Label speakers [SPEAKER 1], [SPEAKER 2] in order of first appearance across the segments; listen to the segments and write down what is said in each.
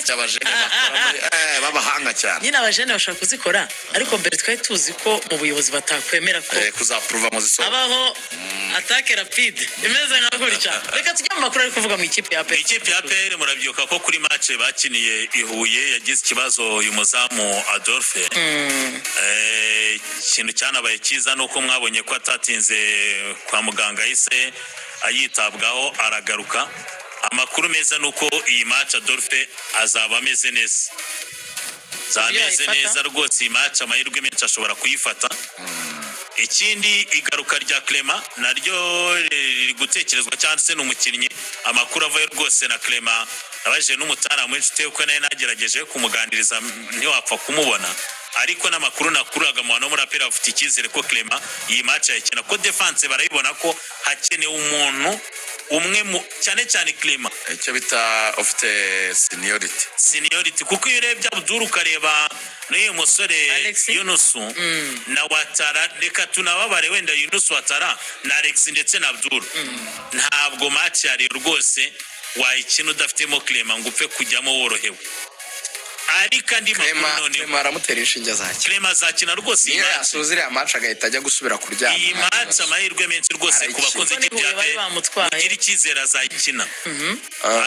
[SPEAKER 1] Dufite abajene bakora b'abahanga cyane.
[SPEAKER 2] Nyine abajene bashobora kuzikora, ariko mbere twari tuzi ko mu buyobozi batakwemera ko
[SPEAKER 1] Kuzapuruva ngo zisohoke.
[SPEAKER 2] Habaho attaque rapide imeze nka gutya. Reka tujye mu makuru ari kuvuga mu ikipe ya APR.
[SPEAKER 3] Ikipe ya APR, murabyibuka ko kuri match bakiniye i Huye yagize ikibazo uyu muzamu Adolphe. Ikintu cyanabaye cyiza ni uko mwabonye ko atatinze kwa muganga, yahise ayitabwaho aragaruka. Amakuru meza ni uko iyi match Adolphe azaba ameze neza, azaba
[SPEAKER 2] Uburyo
[SPEAKER 3] ameze
[SPEAKER 2] yayifata?
[SPEAKER 3] neza rwose. Iyi match amahirwe menshi ashobora kuyifata. Ikindi, igaruka rya Clement naryo riri gutekerezwa, cyangwa se ni umukinnyi amakuru avayo rwose na Clement abajije n'umutaramu w'inshuti ye, kuko nawe nagerageje kumuganiriza ntiwapfa kumubona, ariko n'amakuru nakuraga mu bantu bo muri APR bafite icyizere ko Clement iyi match yayikina, ko defense barayibona ko hakenewe umuntu umwe mu cyane cyane Clement.
[SPEAKER 1] Icyo bita ufite seniority.
[SPEAKER 3] Seniority, kuko iyo urebye Abdul, ukareba n'uyu musore
[SPEAKER 2] Alex?
[SPEAKER 3] Yunusu na Watara, reka tunababare wenda Yunusu, Watara na Alex ndetse na Abdul, ntabwo match ya Rayon rwose wayikina udafitemo Clement ngo upfe kujyamo worohewe. Ariko andi makuru
[SPEAKER 4] Clement
[SPEAKER 3] noneho
[SPEAKER 4] Clement aramutera inshinge, azakina.
[SPEAKER 3] Clement azakina rwose iyi
[SPEAKER 4] Niyo
[SPEAKER 3] match.
[SPEAKER 4] yasoza iriya match agahita ajya gusubira kuryama.
[SPEAKER 3] Iyi match amahirwe menshi rwose ku
[SPEAKER 4] Arayikina.
[SPEAKER 3] bakunzi
[SPEAKER 2] Kuko ni
[SPEAKER 3] b'ikipe ya
[SPEAKER 2] Huye bari
[SPEAKER 3] APR,
[SPEAKER 2] bamutwaye.
[SPEAKER 3] mugire icyizere, azayikina,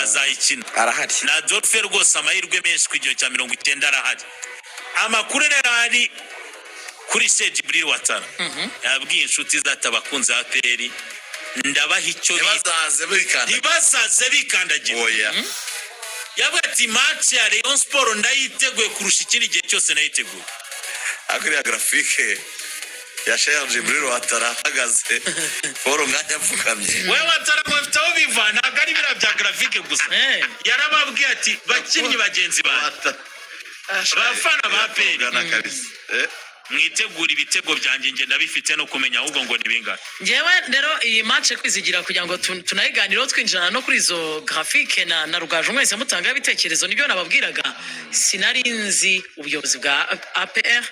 [SPEAKER 3] azayikina.
[SPEAKER 4] Arahari.
[SPEAKER 3] Na Adolphe rwose amahirwe menshi ku gihe cya 90 arahari. Amakuru rero ari kuri Cheick Djibril Ouattara, yabwiye inshuti zati: "Abakunzi ba APR, ndabaha icyo bita
[SPEAKER 1] Ntibazaze bikanda.
[SPEAKER 3] Ntibazaze bikandagira."
[SPEAKER 1] Oya.
[SPEAKER 3] Yavuga ati: "Match ya Rayon Sport ndayiteguye kurusha ikindi gihe cyose nayiteguye."
[SPEAKER 1] Ariko iriya graphique ya Cheick Djibril Ouattara ahagaze Paul umwanya apfukamye.
[SPEAKER 3] We Ouattara ngo bafite aho biva, ntabwo ari biriya bya graphique gusa. Yarababwiye ati: "Bakinnyi bagenzi banjye, bafana ba APR,
[SPEAKER 1] Ugana kabisa.
[SPEAKER 3] mwitegure ibitego byanjye, njye ndabifite no kumenya ahubwo ngo ni bingahe."
[SPEAKER 2] Ngewe rero iyi match, Kwizigira, kugira ngo tunayiganireho twinjirana no kuri izo graphique na Rugaju, mwese mutanga ibitekerezo, nibyo nababwiraga. Sinari nzi ubuyobozi bwa APR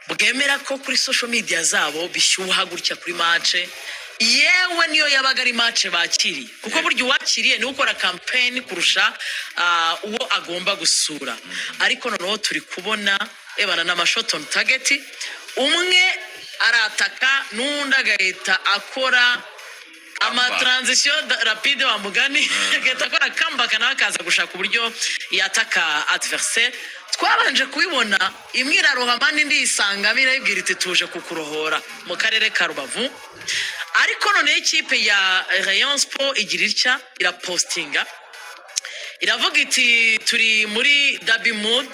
[SPEAKER 2] bwemera ko kuri social media zabo bishyuha gutya kuri match, yewe niyo yabaga ari match bakiriye, kuko burya uwakiriye niwe ukora campaign kurusha uwo agomba gusura. Ariko noneho turi kubona ebana n'ama shot on target, umwe arataka n'undi agahita akora ama transition rapide, wa mugani agahita akora comeback, nawe akaza gushaka uburyo yataka adversaire. Twabanje kubibona imwe irarohama n'indi yisangamo, irayibwira iti: "Tuje kukurohora mu karere ka Rubavu." Ariko noneho ikipe ya Rayon Sport igira itya, irapostinga, iravuga iti: "Turi muri derby mood."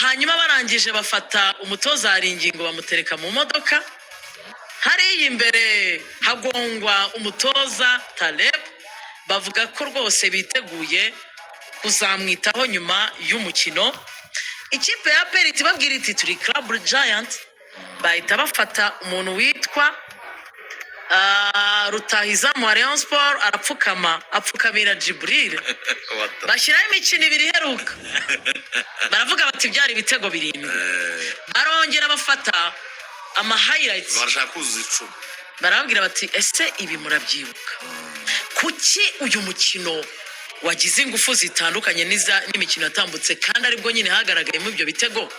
[SPEAKER 2] Hanyuma barangije bafata umutoza Haringingo bamutereka mu modoka hariya imbere, hagongwa umutoza Taleb, bavuga ko rwose biteguye kuzamwitaho nyuma y'umukino. Ikipe ya APR ibabwira iti: "Turi club giant." Bahita bafata umuntu witwa rutahizamu wa Rayon Sport, arapfukama, apfukamira Jibril, bashyiraho imikino 2 iheruka, baravuga bati byari ibitego 7. Barongera bafata ama highlights.
[SPEAKER 1] Barashaka kuzuza 10.
[SPEAKER 2] Barababwira bati: "Ese ibi murabyibuka? Kuki uyu mukino wagize ingufu zitandukanye n'imikino yatambutse, kandi aribwo nyine hagaragayemo ibyo bitego?"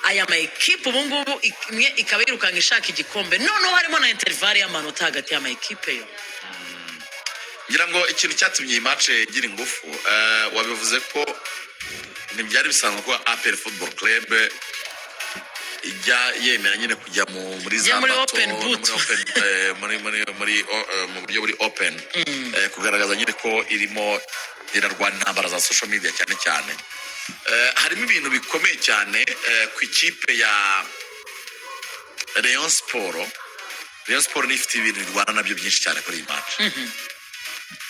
[SPEAKER 2] Aya ma ekipe ubu ngubu imwe ikaba yirukanka ishaka igikombe, noneho harimo na intervalle y'amanota hagati y'ama ekipe yo.
[SPEAKER 1] Ngira ngo ikintu cyatumye iyi match igira ingufu, wabivuze ko ntibyari bisanzwe ko APR Football Club ijya yemera nyine kujya muri za
[SPEAKER 2] Ijya muri
[SPEAKER 1] battle,
[SPEAKER 2] open
[SPEAKER 1] no
[SPEAKER 2] boot.
[SPEAKER 1] muri open, muri mu buryo buri open, kugaragaza nyine ko irimo irarwana intambara za social media cyane cyane. Harimo ibintu bikomeye cyane ku ikipe ya Rayon Sport. Rayon Sport niyo ifite ibintu irwana nabyo byinshi cyane kuri iyi match.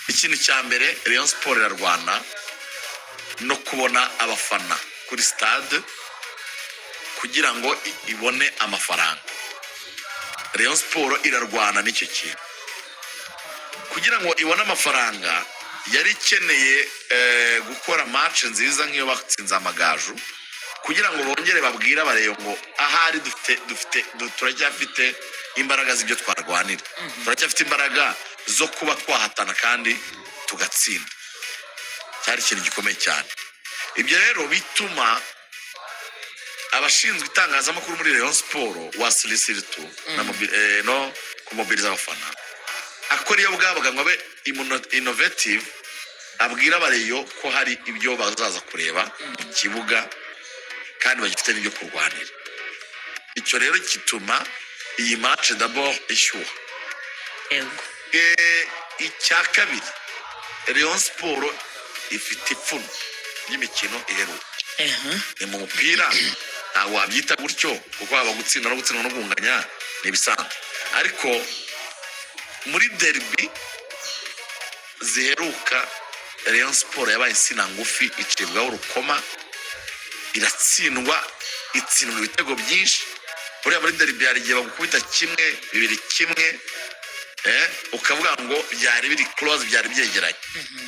[SPEAKER 1] Ikintu cya mbere, Rayon Sport irarwana no kubona abafana kuri stade kugira ngo ibone amafaranga. Rayon Sport irarwana n'icyo kintu kugira ngo ibone amafaranga. Yari ikeneye gukora match nziza nk'iyo batsinze Amagaju, kugira ngo bongere babwire abareyo ngo ahari dufite, turacyafite imbaraga z'ibyo twarwanira, turacyafite imbaraga zo kuba twahatana kandi tugatsinda. Cyari ikintu gikomeye cyane. Ibyo rero bituma abashinzwe itangazamakuru muri Rayon Sport wa sirisiritu na no kumobiliza abafana, akora iyo bwabaga ngo abe innovative, abwira abareyo ko hari ibyo bazaza kureba mu kibuga kandi bagifite n'ibyo kurwanira. Icyo rero gituma iyi match d'abord ishyuha. Icya kabiri, Rayon Sport ifite ipfunwe ry'imikino iheruka. Ni mu mupira ntabwo wabyita gutyo, kuko haba gutsinda no gutsindwa no kunganya ni ibisanzwe, ariko muri derby ziheruka Rayon Sport yabaye insina ngufi, icibwaho urukoma, iratsindwa, itsindwa ibitego byinshi. Buriya muri derby hari igihe bagukubita kimwe, bibiri, kimwe, ukavuga ngo byari biri close, byari byegeranye,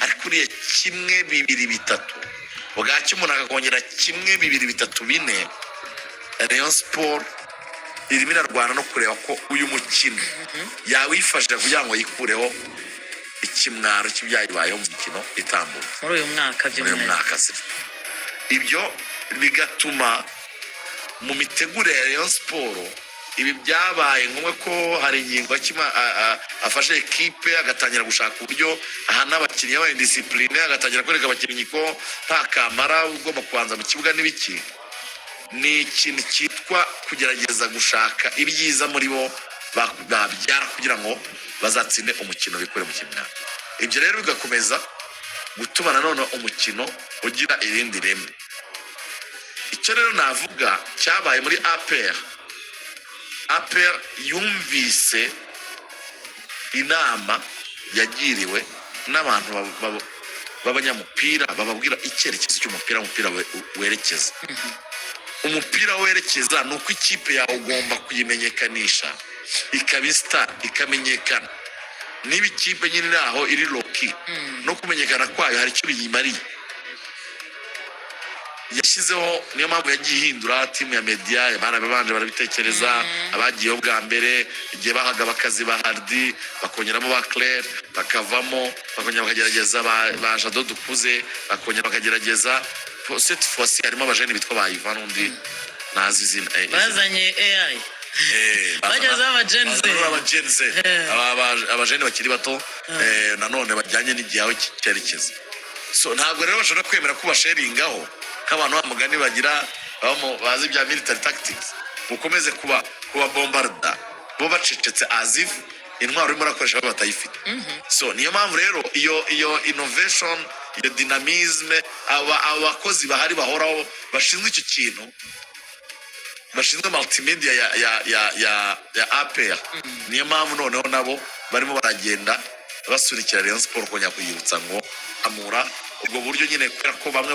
[SPEAKER 1] ariko uriya kimwe, bibiri, bitatu, bwacya umuntu akakongera kimwe, bibiri, bitatu, bine. Rayon Sport irimo irarwana no kureba ko uyu mukino yawifashisha kugira ngo yikureho ikimwaro cy'ibyayibayeho mu mikino itambutse
[SPEAKER 2] muri uyu mwaka
[SPEAKER 1] muri uyu
[SPEAKER 2] by'umwihariko.
[SPEAKER 1] mwaka se. Ibyo bigatuma mu mitegurire ya Rayon Sport ibi byabaye ngombwa ko hari ingingo akima afashe ekipe, agatangira gushaka uburyo ahana abakinnyi yabaye discipline, agatangira kwereka abakinnyi ko nta kamara ugomba kubanza mu kibuga n'ibiki. Ni ikintu cyitwa kugerageza gushaka ibyiza muri bo babyara kugira ngo bazatsinde umukino, bikure mu kimwaro. Ibyo rero bigakomeza gutuma nanone umukino ugira irindi reme. Icyo rero navuga cyabaye muri APR, APR yumvise inama yagiriwe n'abantu b'abanyamupira, bababwira icyerekezo cy'umupira, umupira werekeza. Umupira werekeza ni uko ikipe yawe ugomba kuyimenyekanisha, ikaba star, ikamenyekana. Niba ikipe nyine iri aho iri low-key, no kumenyekana kwayo hari icyo biyimariye. Yashyizeho, niyo mpamvu yagiye ihindura team ya media. Barabanje barabitekereza, abagiyeho bwa mbere, igihe bahaga abakazi ba Hardi, bakongeramo ba Claire, bakavamo, bakongera bakagerageza ba Jado Dukuze, bakongera bakagerageza. Cette fois harimo abajene bitwa ba Ivan n'undi ntazi izina.
[SPEAKER 2] Bazanye AI. Bagezeho aba Gen Z.
[SPEAKER 1] Bazana aba Gen Z. Abajene bakiri bato, nanone bajyanye n'igihe aho cyerekeza. So ntabwo rero bashobora kwemera ko basharingaho nk'abantu ba mugani bagira bazi ibya military tactics, mukomeze kuba bombarda, bo bacecetse as if intwaro urimo urakoresha bo batayifite. So niyo mpamvu rero iyo innovation, iyo dynamisme, aba bakozi bahari bahoraho bashinzwe icyo kintu, bashinzwe multimedia ya APR, niyo mpamvu noneho nabo barimo baragenda basunikira Rayon Sport kongera kuyibutsa ngo amura ubwo buryo nyine, kubera ko bamwe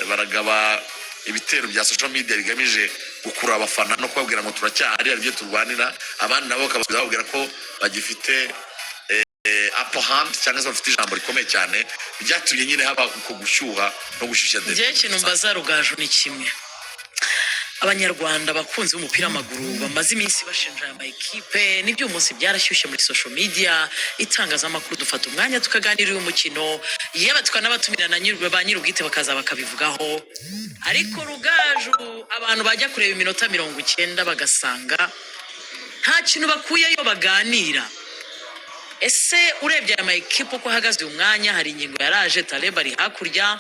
[SPEAKER 1] baragaba ibitero bya social media bigamije gukurura abafana no kubabwira ngo turacyahari, hari ibyo turwanira, abandi nabo bakabasubiza bababwira ko bagifite upper hand cyangwa se bafite ijambo rikomeye cyane. Byatumye nyine haba uko gushyuha no gushyushya derby.
[SPEAKER 2] Njyewe ikintu mbaza Rugaju ni kimwe. Abanyarwanda bakunzi b'umupira w'amaguru bamaze iminsi bashinja aya ma ekipe, n'ibyo uyu munsi byarashyushye muri social media, itangazamakuru, dufata umwanya tukaganira uyu mukino, yewe tukanabatumira na ba nyir'ubwite bakaza bakabivugaho. Ariko Rugaju, abantu bajya kureba iminota 90 bagasanga nta kintu bakuyeyo baganira. Ese urebye aya ma ekipe uko ahagaze uyu mwanya, hari ingingo yaraje, Taleb ari hakurya,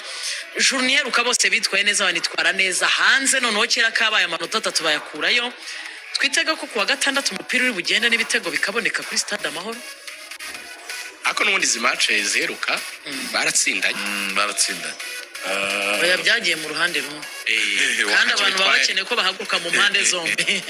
[SPEAKER 2] journée iheruka bose bitwaye neza, banitwara neza hanze, noneho kera kabaye amanota atatu bayakurayo. Twitega ko kuwa gatandatu umupira uri bugende n'ibitego bikaboneka kuri Stade Amahoro?
[SPEAKER 4] Ariko n'ubundi izi match ziheruka baratsindanye.
[SPEAKER 1] Baratsindanye.
[SPEAKER 2] Oya, byagiye mu ruhande rumwe. Kandi
[SPEAKER 4] ntacyo
[SPEAKER 2] abantu baba
[SPEAKER 4] bitwaye.
[SPEAKER 2] bakeneye ko bahaguruka mu mpande zombi.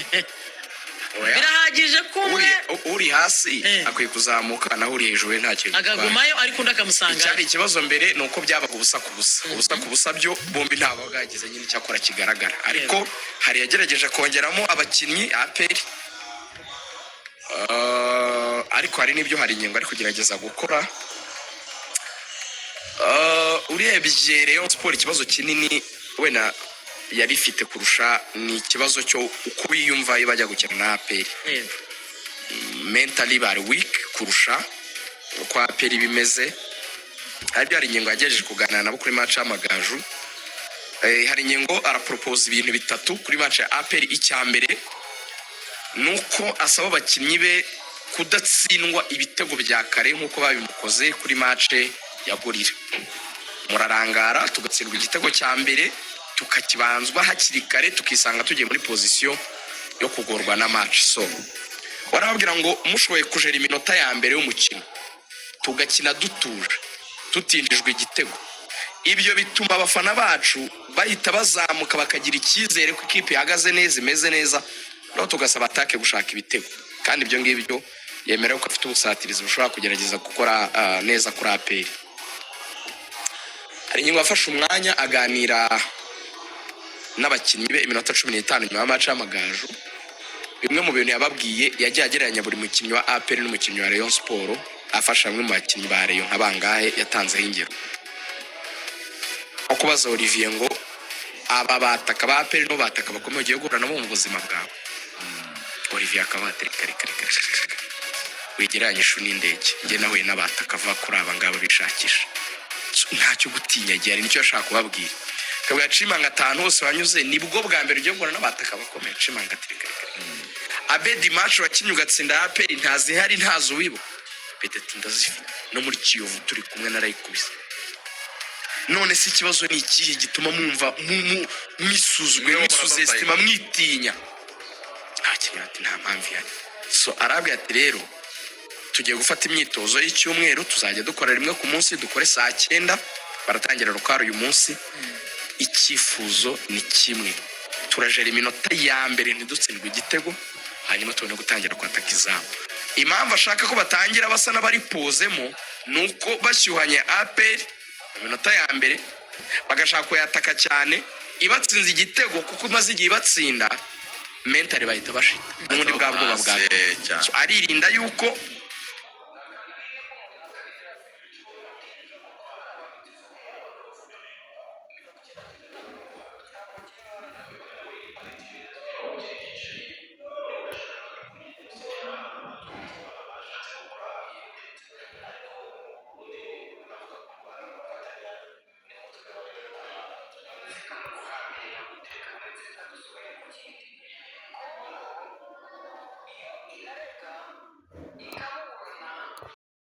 [SPEAKER 4] Oya.
[SPEAKER 2] Birahagije ko umwe
[SPEAKER 4] Uri hasi akwiye kuzamuka, naho uri hejuru we nta kintu bitwaye.
[SPEAKER 2] Akagumayo, ariko undi akamusanga.
[SPEAKER 4] Icyari ikibazo mbere ni uko byabaga ubusa ku busa, ubusa ku busa, byo bombi ntabwo bwagize nyine icyakora kigaragara. Ariko hari yagerageje kongeramo abakinnyi APR, ariko hari n'ibyo hari ingingo ari kugerageza gukora. Urebye Rayon Sport, ikibazo kinini wenda yari ifite kurusha ni ikibazo cyo uko biyumva iyo bajya gukina na APR. Mentally bari weak kurusha uko APR bimeze. Hari ingingo yagerageje kuganira nabo kuri match y'Amagaju. Hari ingingo araporopoza ibintu bitatu kuri match ya APR. Icya mbere ni uko asaba abakinnyi be kudatsindwa ibitego bya kare nk'uko babimukoze kuri match ya Gorilla. Murarangara tugatsindwa igitego cya mbere, tukakibanzwa hakiri kare, tukisanga tugiye muri position yo kugorwa na match. So warababwira ngo mushoboye kujera iminota ya mbere y'umukino, tugakina dutuje, tutinjijwe igitego, ibyo bituma abafana bacu bahita bazamuka, bakagira icyizere ko ikipe ihagaze neza, imeze neza, noneho tugasaba attaque gushaka ibitego. Kandi ibyo ngibyo yemera ko afite ubusatirizi bushobora kugerageza gukora neza kuri APR. Hari ingingo yafashe umwanya aganira n'abakinnyi be iminota 15 nyuma ya match y'Amagaju. Bimwe mu bintu yababwiye, yagiye agereranya buri mukinnyi wa APR n'umukinnyi wa Rayon Sport, afasha bamwe mu bakinnyi ba Rayon nka bangahe yatanzeho ingero, nko kubaza Olivier ngo: "Aba bataka ba APR no bataka bakomeye ugiye guhura nabo mu buzima bwawe?" Olivier akaba ati: "Reka, reka, reka, reka, reka, wegeranye ishu n'indege, njye nahuye n'abataka ava kuri aba ngaba bishakisha. So, ntacyo gutinya gihari." Nicyo yashaka kubabwira. Akabwira Cimanga atanu hose wanyuze nibwo bwa mbere ugiye guhura n'abataka bakomeye. Cimanga ati: "Reka, reka, reka." Abedi, match wakinnye ugatsinda APR ntazihari, ntazo wibo? Abedi ati: "Ndazifite, no muri Kiyovu turi kumwe narayikubise. None se ikibazo ni ikihe gituma mwumva mwisuzuguye,
[SPEAKER 1] Niwe
[SPEAKER 4] mwisuzestima, mwitinya?" Abakinnyi bati: "Nta mpamvu ihari." So arabwira ati: "Rero tugiye gufata imyitozo y'icyumweru, tuzajya dukora rimwe ku munsi, dukore saa 9." Baratangira rukari uyu munsi. Icyifuzo ni kimwe: turajera iminota ya mbere ntidutsindwe igitego, hanyuma tubone gutangira kwataka izamu. Impamvu ashaka ko batangira basa n'abari pozemo ni uko bashyuhanye APR mu minota ya mbere, bagashaka kuyataka cyane, ibatsinze igitego, kuko imaze igihe ibatsinda, mentally bahita bashita n'ubundi bwa bwoba bwa
[SPEAKER 1] Hasi cyane.
[SPEAKER 4] So, aririnda yuko